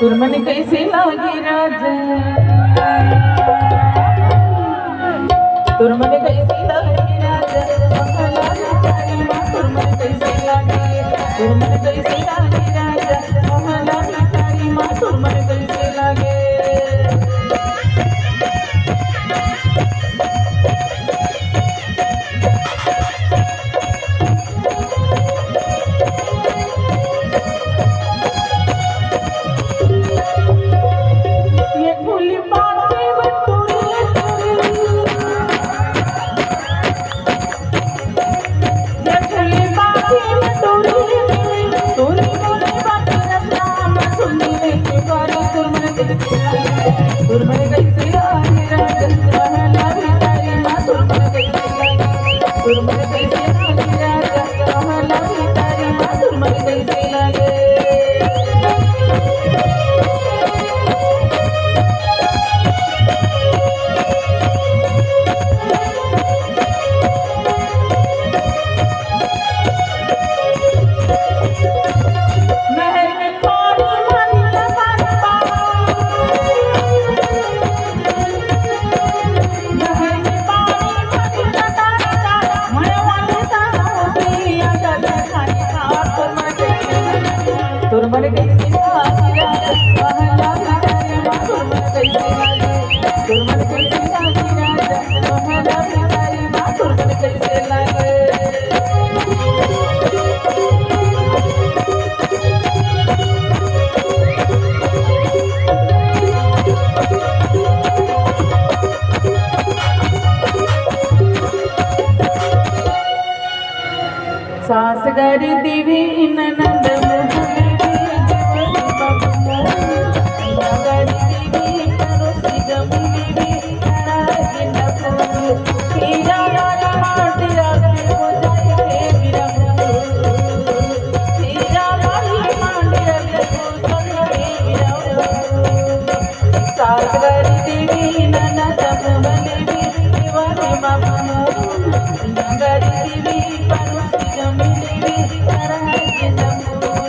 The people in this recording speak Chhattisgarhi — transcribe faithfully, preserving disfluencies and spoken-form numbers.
तुर मन कइसे लागे राजा, तुर मन कइसे लागे राजा, महला भिखारी माँ तुर मन कइसे लागे, तुर मन कइसे लागे राजा, महला भिखारी माँ तुर मन कइसे लागे। सास गारी देवी ननद मुँह लेवे, देवरी बाबू मोर। सैया गारी देवी परोसी गमी देवी, खड़ा गेंदा फूल। हीरा वाली माटी आके हो जाए रे वीरा मोर। हीरा वाली माटी आके हो जाए रे वीरा मोर। सास गारी देवी ननद मुँह लेवे, देवरी बाबू मोर। सैया गारी देवी परोसी गमी देवी, खड़ा गेंदा फूल।